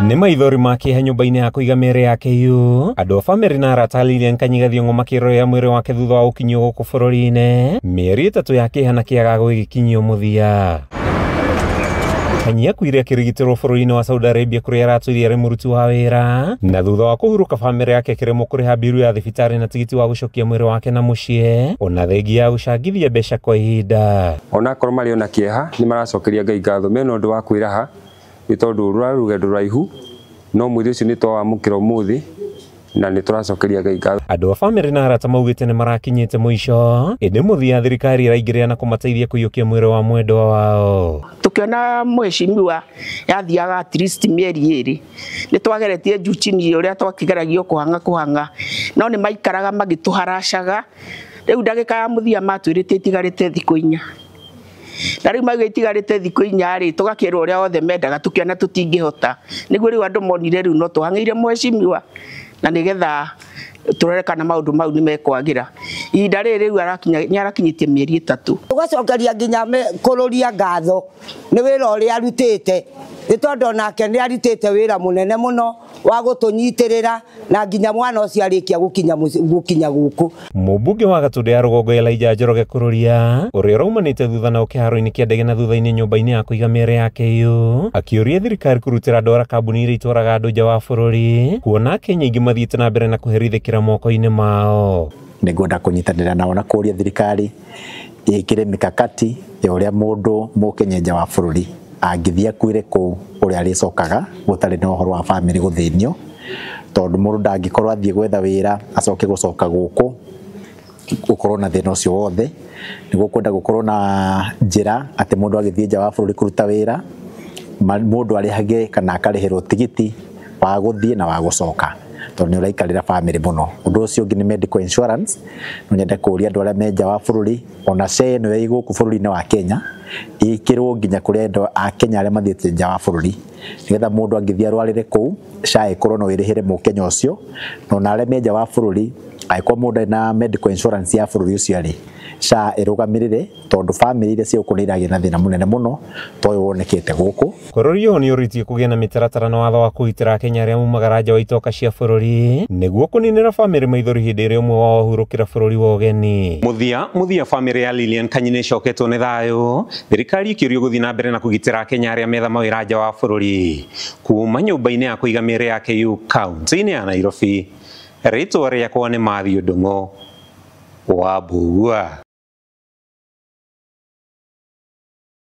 Nĩ maithori ma kĩeha nyũmba-inĩ ya kũiga mĩĩrĩ yake yu. Andũ a bamĩrĩ na arata Lilian Kanyi Gathiongo makĩrorera mwĩrĩ wake thutha wa gũkinyio gũkũ bũrũri-inĩ. Mĩeri 3 ya kĩeha na kĩagago ĩgĩkinyio mũthia. Kanyi akuire akĩrigitĩrwo bũrũri-inĩ wa Saudi Arabia kũrĩa aratũire arĩ mũruti wa wĩra, na thutha wa kũhurũka bamĩrĩ yake ĩkĩremwo kũrĩha mbiru ya thibitarĩ na tigiti wa gũcokia mwĩrĩ wake na mũciĩ, ona thengia ya gũcangithia mbeca kwa ihinda. Onakorwo marĩ ona kĩeha nĩ maracokeria Ngai ngatho mena ũndũ wa kwĩraha nĩ tondũ rũrarĩ rũgendo rũraihu, no mwĩrĩ ũcio nĩ twawamũkĩra ũmũthĩ na nĩ tũracokeria Ngai ngatho. Andũ a bamĩrĩ na arata maugĩte nĩ marakinyĩte mũico, ĩndĩ mũthia thirikari ĩraingĩrĩra na kũmateithia kũiyũkia mwĩrĩ wa mwendwa wao. Tukiona mheshimiwa yathiaga at least mĩeri 2 nĩ twageretie juu chini ũrĩa twakĩgeragio kũhang'a no nĩ maikaraga magĩtũharacaga. Rĩu ndagĩka ya mũthia matwĩrĩte itigarĩte thikũ 4, na rĩu mauga itigarĩte thikũ 4 rĩ, tũgakĩrwo ũrĩa othe mendaga, tũkĩona tũtingĩhota. Nĩguo rĩu andũ monire rĩu no tũhang'ĩire mheshimiwa na nĩgetha tũrore kana maũndũ mau nĩ mekwagĩra. Ihinda rĩrĩ rĩu nĩ arakinyĩtie mĩeri 3. Tũgacokeria nginya kũrũria ngatho nĩ wĩra ũrĩa arutĩte, nĩ tondũ onake nĩ arutĩte wĩra mũnene mũno wa gũtũnyitĩrĩra na nginya mwana ũcio arĩkia gũkinya gũkũ. Mũmbunge wa Gatũndũ ya Rũgongo Elijah Njoroge kũrũria ũrĩa ũraumanĩte thutha na kĩharo-inĩ kĩa ndege na thutha-inĩ nyũmba-inĩ ya kũiga mĩĩrĩ yake yu, akĩũria thirikari kũrutĩra ndwara kambuni iria itwaraga andũ nja wa bũrũri, kuona Akenya aingĩ mathiĩte na mbere na kũherithĩkĩra moko-inĩ mao. Nĩngwenda kũnyitanĩra nao na kũũria thirikari ĩkĩre mikakati ya ũrĩa mũndũ mũkenya nja wa bũrũri angĩthiĩ akuĩre kũu ũrĩa arĩcokaga gũtarĩ na ũhoro wa bamĩrĩ gũthĩnio, tondũ mũndũ ndangĩkorwo athiĩ gwetha wĩra acoke gũcoka gũkũ gũkorwo na thĩna ũcio wothe. Nĩ gũkwenda gũkorwo na njĩra atĩ mũndũ agĩthiĩ nja wa bũrũri kũruta wĩra, mũndũ arĩhage kana akarĩhĩrwo tigiti wa gũthiĩ na wa gũcoka, tondũ nĩ ũraikarĩra bamĩrĩ mũno. Ũndũ ũcio ũngĩ nĩ medical insurance. No nyende kũũria andũ arĩa me nja wa bũrũri, ona SHA ĩno ĩ gũkũ bũrũri-inĩ wa Kenya ĩkĩrwo nginya kũrĩ andũ a Kenya arĩa mathiĩte nja wa bũrũri, nĩgetha mũndũ angĩthiĩ arwarĩre kũu SHA ĩkorwo no ĩrĩhĩre mũkenya ũcio. Na ona arĩa me nja wa bũrũri, angĩkorwo mũndũ ena medical insurance ya bũrũri ũcio rĩ, SHA ĩrũgamĩrĩre, tondũ bamĩrĩ iria ciĩ gũkũ nĩ iragĩa na thĩna mũnene mũno ta ũyũ wonekete gũkũ. Bũrũri ũyũ nĩ ũrĩtie kũgĩa na mĩtaratara na watho wa kũgitĩra Akenya arĩa maumagara nja wa itoka cia bũrũri nĩguo kũninĩra bamĩrĩ maithori hĩndĩ ĩrĩa ũmwe wao ahurũkĩra bũrũri wa ũgeni. Mũthia bamĩrĩ ya Lilian Kanyi nĩ ĩcoketwo nĩ thayũ, thirikari ĩkĩũrio gũthiĩ na mbere na kũgitĩra Akenya arĩa metha mawĩra nja wa bũrũri. Kuma nyũmba-inĩ ya kũiga mĩĩrĩ yake yu kaunti-inĩ ya Nairobi, rĩtwa rĩakwa nĩ Matthew Ndung'u wa Mbugua.